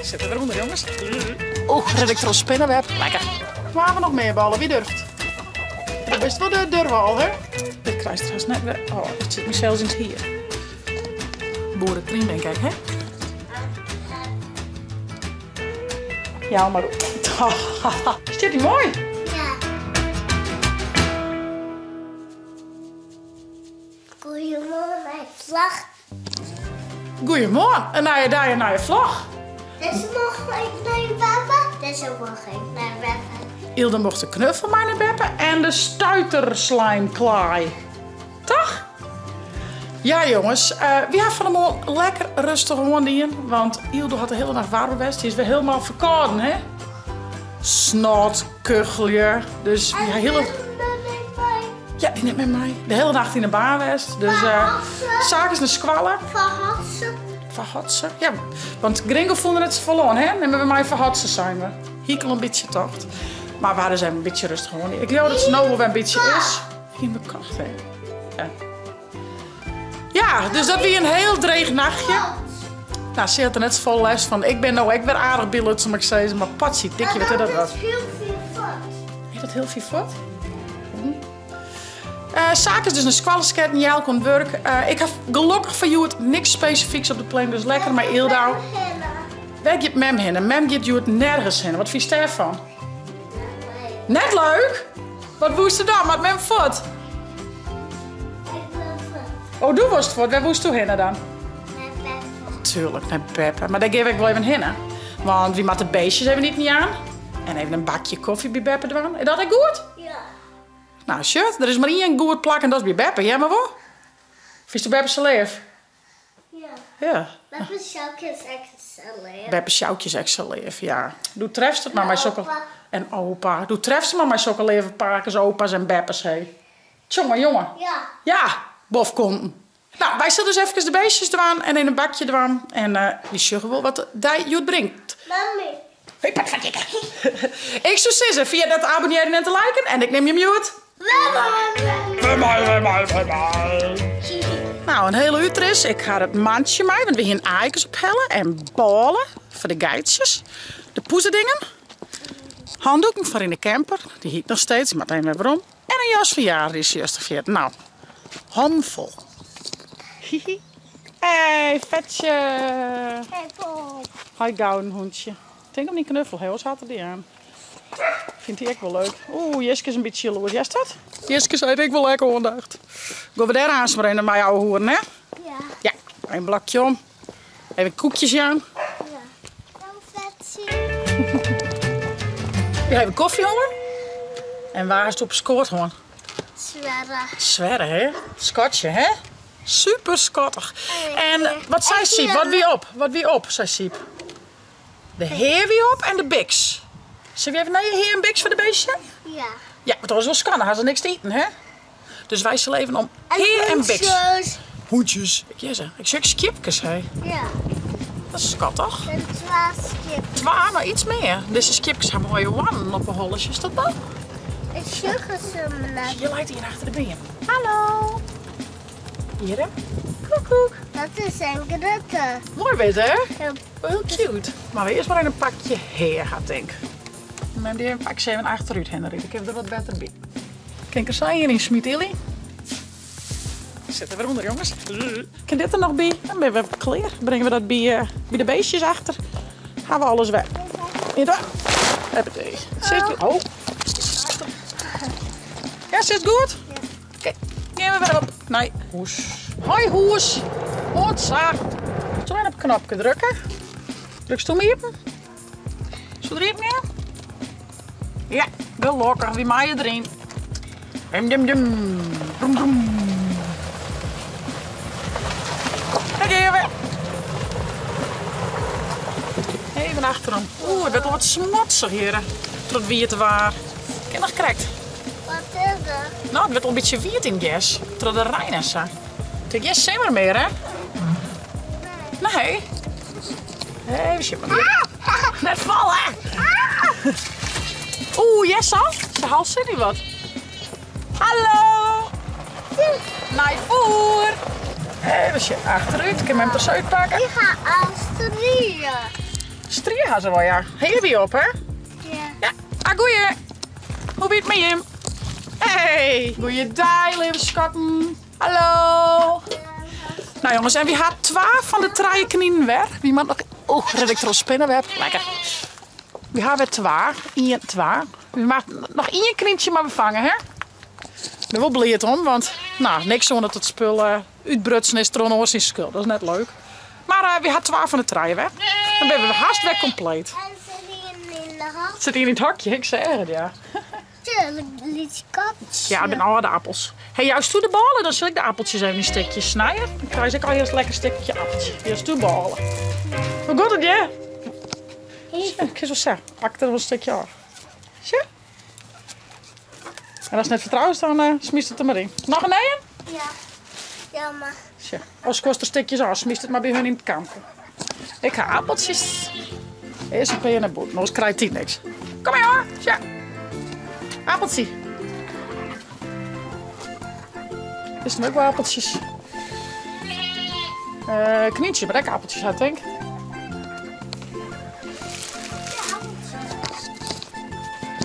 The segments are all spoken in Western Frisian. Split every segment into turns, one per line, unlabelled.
Sit der wer ûnder, jonges. Oeh, rin ik troch spinneweb. Lekker. Wa ha we noch mear ballen? Wie durft? Do bist wol de durfal, hè? Dit krijst trouwens net wer. Oh, it sit my sels yn it hier. Boeretrien ben ik ek, hè? Ja, mar. Stiet dy moai?
Ja. Goeiemoarn, mijn vlog.
Goeiemoarn, in nije dei, in nije vlog.
Dizze mocht ik nei beppe, dizze mocht ik nei beppe.
Ylde mocht de knuffel mei nei beppe en de stuiterslijmklaai. Toch? Ja jonges, wy ha fan 'e moarn lekker rêstich oan dien, want Ylde hat de hiele nacht waarm west. Hy is wer hielendal ferkâlden, hè? Snot, kuchelje, dus wy ha hiele... Ja, dy nimt mem mei. De hiele nacht yn de baan west, dus saak is nei skoalle.
Verhotsen.
Verhotsen, ja, want Gringo fûn der net safolle oan, hè? Nimme we mei Verhotsen, seine we. Hie ik al in bytsje tocht. Mar we ha dus even in bytsje rêstich oan. Ik leau dat se no wol wer in bytsje is. Hiene we kocht, hè? Ja. Ja, dus dat wie in hiel dreech nachtje. Nou, se hat der net safolle lêst fan. Ik bin no ek wer aardich bylutsen, moat ik sizze. Mar patsy, dikje, wat is dat wat?
Hiel fier fuort.
Is dat hiel fier fuort? Hm. Uh, Saak is dus nei skoalle sketten, Jelke oan it wurk. Uh, ik ha gelokkich foar hjoed niks spesifyks op de planning, dus lekker mei Yldau. Wêr giet mem hinne? Mem giet hjoed nergens hinne. Wat fynst dêrfan? Net leuk? Wat woest dan? Moat mem fuort? Oh, do woest fuort. Wêr woest do hinne dan?
Nei Beppe.
Tuurlijk, nei Beppe. Mar dêr gean ik wol even hinne. Want wy moatte beestjes even iten jaan. En even in bakje kofje by Beppe dwaan. Is dat ek goed?
Ja.
Nou, sjoch, der is mar ien goed plak en dat is by Beppe. Hear mar wol. Fynst do Beppe sa leaf?
Ja.
Ja.
Beppe Sjoukje is ek sa leaf.
Beppe Sjoukje is ek sa leaf, ja. Do trefst it mar mei sokke... En opa. Do trefst it mar mei sokke leave pakes, opa's en beppes, hé. Tjonge, jonge.
Ja.
Ja, bofkonten. Nou, wy sille dus efkes de beestjes dwaan en in in bakje dwaan. En uh, wy sjogge wol wat de dei hjoed bringt.
Mammy.
Hey, pak van kikker. Ik soe sizze, ferjit net te abonnearjen en te liken. En ik nim jim hjoed. Nou, in hiele útris. Ik ha it mantsje mei, want we hiene aaikes ophelle en bôle foar de geitsjes. De poezedingen. Handdoeken foar yn de camper. Dy hie ik noch steeds, moat even wer werom. En in jas fan Jari, dy is juster ferjitten. Nou, hannen fol. Hihi. Hey, vetje.
Hey, Bob.
Hoi, gouden hûntsje. Tink om dyn knuffel, hè, oars hat er dy aan. Fynt hy ek wol leuk. Oeh, Jiske is in bytsje jaloers. Hearst dat? Jiske seit ik wol ek oandacht. Gean we dêr aanst mar even mei ouwehoeren, hè?
Ja.
Ja, even blokje om. Even koekjes jaan.
Ja. Dan vetje.
Je even koffie hongen. En waar is het op skoot hân?
Swerre.
Swerre, hè? Skatje, hè? Super skattich. En wat sei Siep? Wat wie op? Wat wie op, sei Siep? De hea wie op en de biks. Sille we even nije hea en biks foar de beestjes?
Ja.
Ja, want dat is wol skande, ha se niks te iten, hè? Dus wy sille even om hea en biks.
Hûntjes.
Hûntjes. Ik hear se. Ik sjoch skiepkes, hè.
Ja.
Dat is skattich.
En twa skiepkes.
Twa, mar iets mear. Dizze skiepkes ha moaie hoarnen op 'e holle, sjochst dat dan?
Ik sjoch se net.
Hjir leit ien achter de beam. Hallo. Hjir, hè. Koekoek.
Dat is in grutte.
Moai wit, hè?
Ja.
Wel hiel cute. Mar we earst mar even in pakje hea ha, tink. Mem dy pak se even achterút, Henry. Dan kin we der wat better by. Kin ik der sa ien yn smite, Illy? Sit der wer ûnder, jonges. Kin dit der noch by? Dan binne we klear. Bringe we dat by, uh, by de beestjes achter. Ha we alles wer. Huppatee. Zit, oh. Ja, sit goed? Oké, gean we wer op nei hûs. Hoi hûs. Hotsa. Zullen we op het knopje drukken? Drukst du 'm iepen? Soe er iepen gean? Ja, gelokkich, wy meie deryn. Dum dum dum. Brum brum. Daar gean we. Even achterom. Oeh, it wurdt al wat smotsich hjir. Troch it wiete waar. Kin noch krekt.
Wat is der?
No, it wurdt al in bytsje wiet yn it gers. Troch de rein en sa. It is gjin simmer mear, hè? Nee. Even sjen. Net falle! Oeh, yes al. Se hals sit hier wat. Hallo! Nei foer! Even sjen, achteruit. Kin mem der zo uitpakken?
Ik ga achteruit.
Strie ha se wol, ja. Hea wie op, hè?
Ja.
Ja. Ah, goeie. Hoe wie it mei jim? Hey. Goeiedei, leave skatten. Hallo. Nou jongens, en wy ha twa fan de trije kninen wer. Wy moat noch... Oeh, rin ik troch spinneweb. Lekker. Wy ha wer twa. Ien, twa. Wy moat noch ien knyntsje mar befange, hè? Ik bin wol bliid om, want nou, niks oan dat it spul eh, útbrutsen is troch in oar syn skuld. Dat is net leuk. Mar eh, wy ha twa fan de trije wer. Dan binne we hast wer kompleet.
En sit ien yn de hok?
Sit ien yn it hokje? Ik seach it, ja.
Tuurlijk, lyts katsje.
Ja, dat binne âlde appels. Hey, jousto de bôle? Dan sil ik de appeltsjes even yn stikjes snije. Dan krijg ik al eerst lekker stikje appeltje. Jousto bôle. Hoe gaat het, ja? Ik kin zo zeggen, pak er wel een stukje af. Sjoch. En as it net fertroust, dan uh, smyst it der mar yn. Noch in nijen?
Ja. Ja, mar.
Sjoch, as kost der stikjes ôf, smyst it mar by hun yn it kampke. Ik ha appeltsjes. Earst in pear nei bûten, oars krijt dy niks. Kom maar jongen, sjoch. Appeltsje. Is er ook wel appeltjes? Uh, knietje, maar ek appeltjes had, denk ik.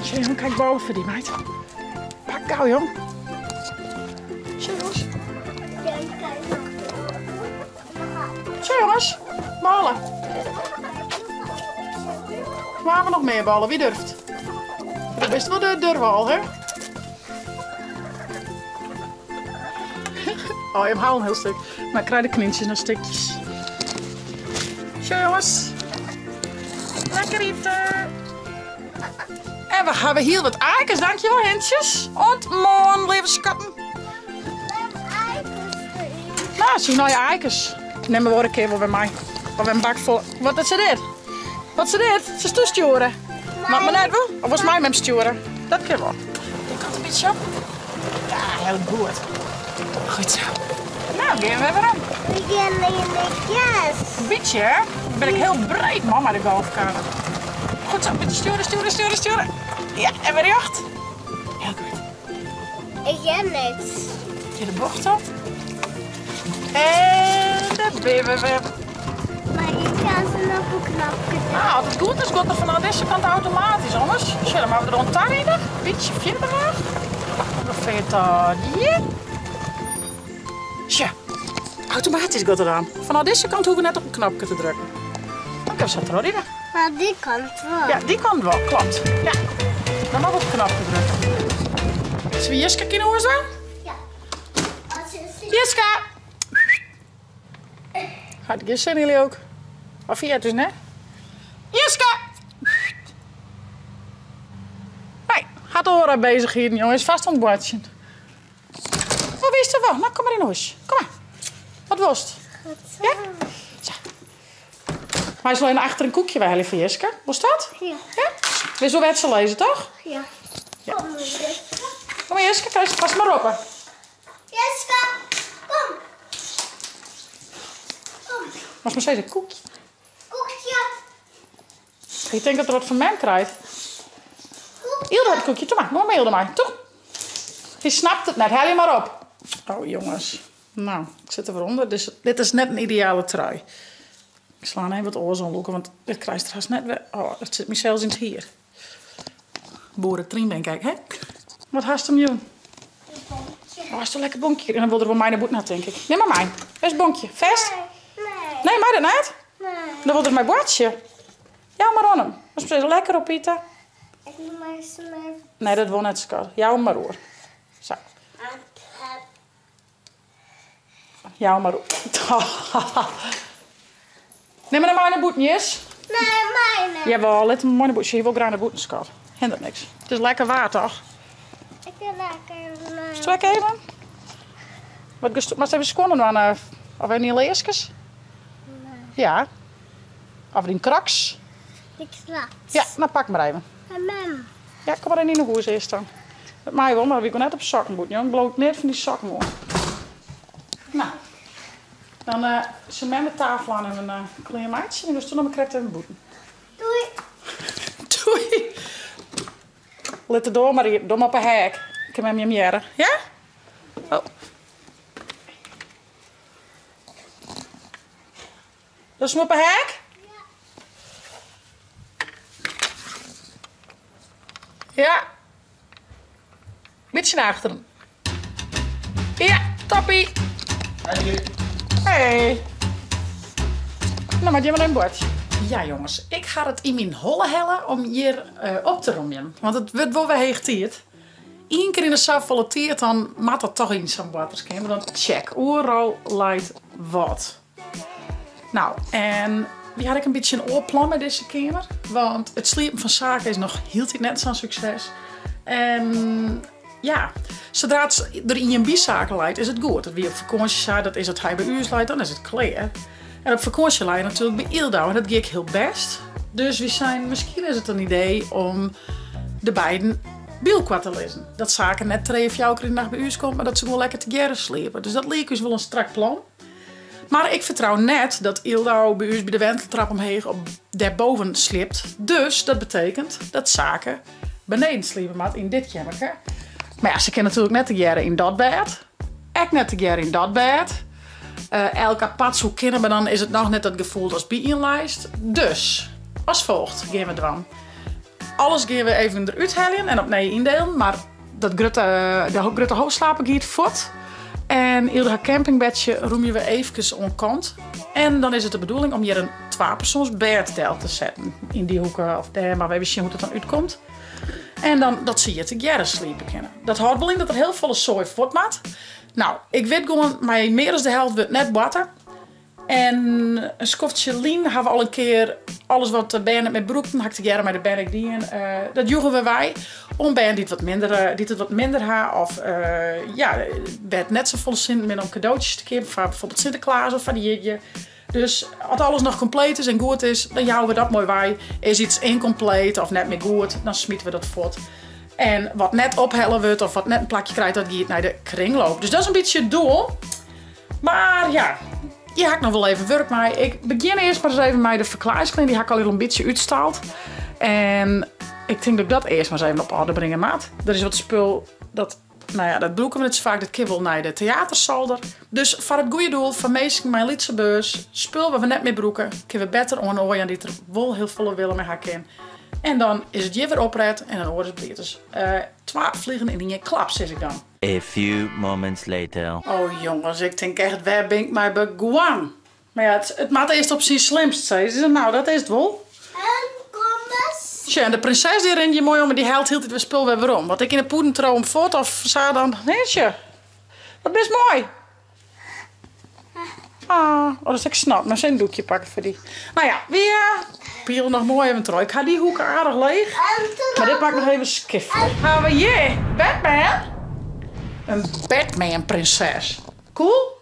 Tja, jong, kijk boven voor die meid. Pak gauw, jong. Tja, jongens. Tja, jongens. Ballen. Waar hebben we nog meer ballen? Wie durft? Dat is wel de durfal, hè? Oh, je hebt een heel stuk. Maar ik krijg de knientjes nog stukjes. Tja, jongens. Lekker eten. En we hebben heel wat eikens. Dankjewel, hintjes. Ontmoen, lieve schatten. Nou, zie nou je eikens. Neem maar een keer wel bij mij. Of een bak vol. Wat is dit? Wat is dit? Ze is toesturen. Maar me net wel? Of was mij met hem sturen? Dat kan wel. Ik kan het een beetje op. Ja, heel goed. Goed zo. Nou, gaan we weer aan.
We gaan in de gas.
Een beetje, hè? Dan ben ik heel breed, man, met de golfkar. Goed zo, een beetje sturen, sturen, sturen, sturen. Ja, en weer jacht. Heel goed.
Ik heb niks.
Je de bocht op. En daar ben we weer.
Maar je kan ze nog een knopje doen.
Nou, als het goed is, gaat het vanaf deze kant automatisch, anders. Zullen we maar er rond rijden? Een beetje verder nog. Ongeveer tot hier. Tja, automatisch gaat het aan. Vanaf deze kant hoeven we net op een knopje te drukken. Dan kan ze er rijden.
Maar die kant wel.
Ja, die kant wel, klopt. Ja. Dan mag op de knopje drukken. Zullen we Jiska kunnen horen?
Ja. Als je ziet.
Jiska! Had ik zijn jullie ook? Of hier dus, hè? Jiska! Nee, gaat oren bezig hier, jongen. Is vast aan het bordje. Oh, wie is er wel? Nou, kom maar in huis. Kom maar. Wat was het? Ja? Zo. Maar is alleen achter een koekje bij voor Jiska. Was dat?
Ja.
Ja? Wist wel wat ze lezen, toch?
Ja.
Ja.
Kom maar, Jiska.
Kom maar, Jiska. Krijg je vast maar op. hè.
Jiska, kom. Kom.
Was maar steeds een koekje.
Koekje.
Ik denk dat er wat van mij krijgt.
Koekje.
Ilde het koekje. Doe maar. Kom maar, Ilde maar. Toch? Die snapt het net. Haal je maar op. Oh, jongens. Nou, ik zit er weer onder. Dus dit is net een ideale trui. Ik sla even wat oors aan, want dit krijgt straks net weer... Oh, dat zit me zelfs in het hier. Boerentrien ben kijk, hè? Wat haast hem, jong? Oh, is toch lekker bonkje. En dan wil er wel mij naar boet naar, denk ik. Neem maar mijn. Best bonkje. Vest?
Nee. Nee.
Nee, maar dat niet.
Nee.
Dan wil er mijn bordje. Ja, maar on hem. Dat is precies lekker op, Pieter.
Ik moet maar eens maar...
Nee, dat wil net schat. Jou maar hoor. Zo. Jou maar hoor. Neem maar naar mijn boetjes.
Nee, mijne.
Jawel, let hem maar naar boetje. Je wil graag naar boeten, schat. Hindert niks. Het is lekker waar, toch?
Ik wil lekker mijn...
Strek even. Wat gest- Maar ze hebben schoenen aan, of een die leeskes?
Nee.
Ja. Of die kraks.
Ik slaap.
Ja, nou pak maar even.
En mem.
Ja, kom maar in de hoes eerst dan. Dat mij wel, maar ik net op sokken moet. Jong. Ik bloot net van die sokken hoor. Nou, dan ze met mijn tafel aan en een klein meidje. En dus toen nog maar even boeten.
Doei.
Doei. Let de door maar hier, dom op een hek. Ik heb hem je Ja? Oh. Dat is op een hek?
Ja.
Ja. Bytsje nei achteren. Ja, toppie. Hey. No moat jimme even boartsje. Ja jonges, ik ha it yn myn holle helle om hjir eh, op te romjen. Want it wurdt wol wer heech tiid. Ien kear yn de safolle tiid dan moat dat toch yn sa'n boarterskeamer. Dan check, oeral leit wat. Nou, en wy ha ek in bytsje in oar plan mei dizze keamer. Want it sliepen fan Sake is noch hieltyd net sa'n sukses. En ja, sadra't der ien by Sake leit, is it goed. Dat wie op fakânsje sa, dat is as hy by ús leit, dan is it klear. En op fakânsje lei er natuerlik by Yldau en dat gie ek hiel bêst. Dus wy seinen, miskien is it in idee om de beiden by elkoar te lizzen. Dat Sake net trije, fjouwer kear yn de nacht by ús komt, mar dat se gewoan lekker tegearre sliepe. Dus dat liek ús wol in strak plan. Mar ik fertrou net dat Yldau by ús by de wenteltrap omheech op dêrboven sliept. Dus dat betekent dat Sake beneden sliepe moat yn dit keammerke. Mar ja, se kin natuerlik net tegearre yn dat bêd. Ek net tegearre yn dat bêd. Uh, elk apart soe kinne, mar dan is it noch net dat gefoel datst by ien leist. Dus, as folgt gean we dwaan. Alles gean we even derút heljen en opnij yndelen, mar dat grutte, de grutte hoofdslaper giet fuort. En Ylde har campingbedsje rûmje we eefkes oan kant. En dan is it de bedoeling om hjir in twapersoansbêd del te setten. Yn dy hoeke of dêr, mar we even sjen hoe't it dan útkomt. En dan dat se hjir tegearre sliepe kinne. Dat hâldt wol yn dat der hiel folle soai fuort moat. Nou, ik wit gewoan, mei mear as de helte wurdt net boarte. En in skoftsje lyn ha we al in kear alles wat de bern net mear brûkten, ha ik tegearre mei de bern ek dien. Dat joegen we wei oan bern dy't wat minder, dy't it wat minder ha of ja, wêr't net safolle sinten binne om kadootsjes te keapjen foar bijvoorbeeld Sinteklaas of foar de jierdei. Dus as alles noch kompleet is en goed is, dan jouwe we dat moai wei. Is iets ynkompleet of net mear goed, dan smite we dat fuort. En wat net ophelle wurdt of wat net in plakje krijt, dat giet nei de kringloop. Dus dat is in bytsje it doel. Mar ja, hjir ha ik noch wol even wurk mei. Ik begjin earst mar ris even mei de ferklaaiklean. Dy ha ik al in bytsje útstald. En ik tink dat ik dat earst mar ris even op orde bringe moat. Der is wat spul dat, nou ja, dat brûke we net sa faak. Dat kin wol nei de teatersolder. Dus foar it goede doel, foar minsken mei in lytse beurs, spul wat we net mear brûke, kinne we better oan oar jaan dy't der wol hiel folle wille mei ha kin. En dan is it hjir wer opret en in oar is bliid. Dus uh, twa vliegen yn ien klap, sis ik dan.
A few moments later.
Oh jonges, ik tink echt, wêr bin ik mei begoan? Mar ja, it, it moat earst op syn slimst, sizze se. Nou, dat is it wol.
En kom eens.
Sjoch, en de prinses dy rint hjir moai om en dy hellet hieltyd wer spul wer werom. Wat ik yn 'e pûden trow om fuort of sa dan. Hè, sjoch. Wat bist moai. Ah, oh, dat is ek snot. Mar in doekje pakke foar dy. Nou ja, wy uh, piele noch moai even troch. Ik ha dy hoeke aardich leech. Mar dit moat ik noch even skiffelje. Ha we hjir Batman. In Batman prinses. Cool?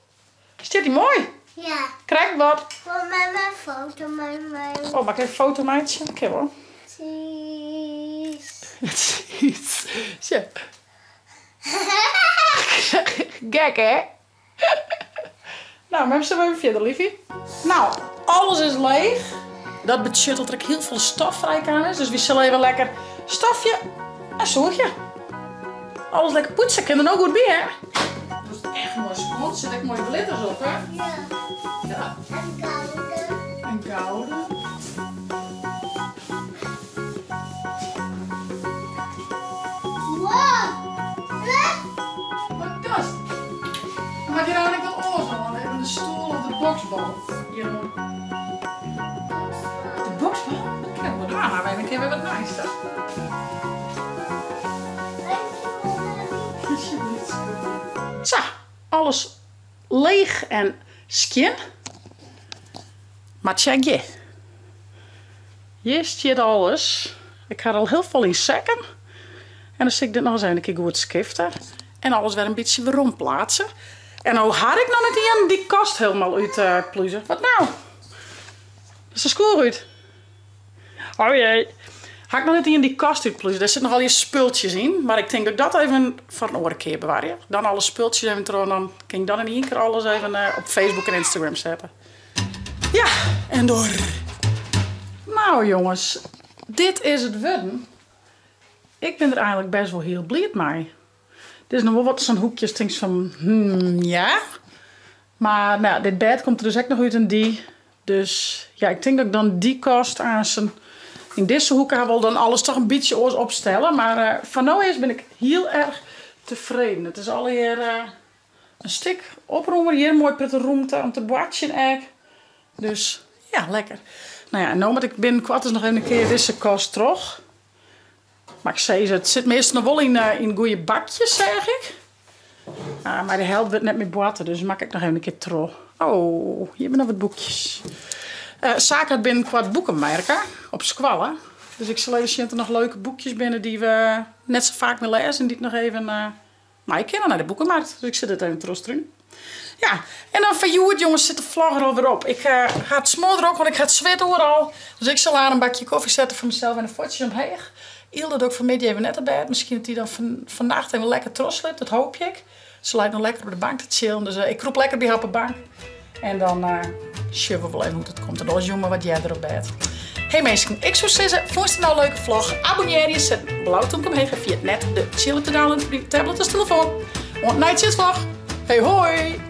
Stiet dy moai?
Ja.
Krekt wat.
Wol mei in foto mei my.
Oh, moat ik even foto meitsje? Kin wol.
Cheese.
Cheese. Sjoch. Gek, hè? Nou, mem sil even fierder, liefie. Nou, alles is leech. Dat betsjut dat der ek hiel folle stof frijkaam is. Dus wy sille even lekker stofje en sûgje. Alles lekker poetse, kin der no goed by, hè? Dat is echt moai skoan. Der sit ek moaie glitters op, hè?
Ja.
Ja.
En gouden.
En gouden.
Wow.
Wat kast? Moat hjir eigentlik wat oars oan? Even de stoel of de boksbal? Hier De boksbal? Dat kin ik wol dwaan, mar even kear wer wat nijs dan. Sa, alles leech en skjin. Mar tsjek hjir. Hjir stiet alles. Ik ha der al hiel folle yn sekken. En dan sil ik dit noch ris even in kear goed skifte. En alles wer in bytsje werom plaatse. En no ha ik noch net ien dy kast helemaal út uh, pluze. Wat nou? Dat is de skoech út. Oh jee. Ha ik noch net ien dy kast útpluze. Dêr sit noch allegear spultsjes yn. Mar ik tink dat ik dat even foar in oare kear bewarje. Dan alle spultsjes even troch. Dan kin ik dan yn ien kear alles even eh, op Facebook en Instagram sette. Ja, en door. Nou jonges, dit is it wurden. Ik bin der eigenlik best wol hiel bliid mei. Der is noch wol wat sa'n hoekjes, tinkst fan, hmm, ja. Mar nou, dit bêd komt der dus ek noch út en dy. Dus ja, ik tink dat ik dan dy kast aansen. Yn dizze hoeke ha wol dan alles toch in bytsje oars opstelle. Mar eh, foar no earst bin ik hiel erch tefreden. It is allegear eh, in stik oprommer. Hjir in moai protte rûmte om te boartsjen ek. Dus ja, lekker. Nou ja, en no moat ik binnenkoart dus noch even in kear dizze kast troch. Mar ik sis, it sit meastal noch wol yn, eh, yn goede bakjes, seach ik. Ah, mar de helte wurdt net mear boarte, dus mak ik noch even in kear troch. Oh, hjir binne noch wat boekjes. Uh, Sake hat binnenkoart boekenmerke op skoalle. Dus ik sil even sjen oft der noch leuke boekjes binne dy't we net sa faak mear lêze en dy't noch even uh, mei kinne nei de boekenmarkt. Dus ik sil dit even trochstrunen. Ja, en dan foar hjoed, jonges, sit de vlog der alwer op. Ik uh, ha it smoardrok, want ik ha it swit oeral. Dus ik sil aanst in bakje kofje sette foar mysels en de fuotsjes omheech. Ylde docht fanmiddei even net op bêd. Miskien dat dy dan fan, fannacht even lekker trochsliept, dat hoopje ik. Se leit noch lekker op de bank te chillen, dus uh, ik krûp lekker by har op de bank. En dan uh, sjogge we wol even hoe't it komt. En oars jûn mar wat earder op bêd. Hey minsken, ik soe sizze, fûnst it no in leuke vlog? Abonnearje, set in blau tomke omheech en ferjit net de tsjillen te downloaden foar dyn tablet of telefoan. Oant nei tsjinst vlog. Hey hoi!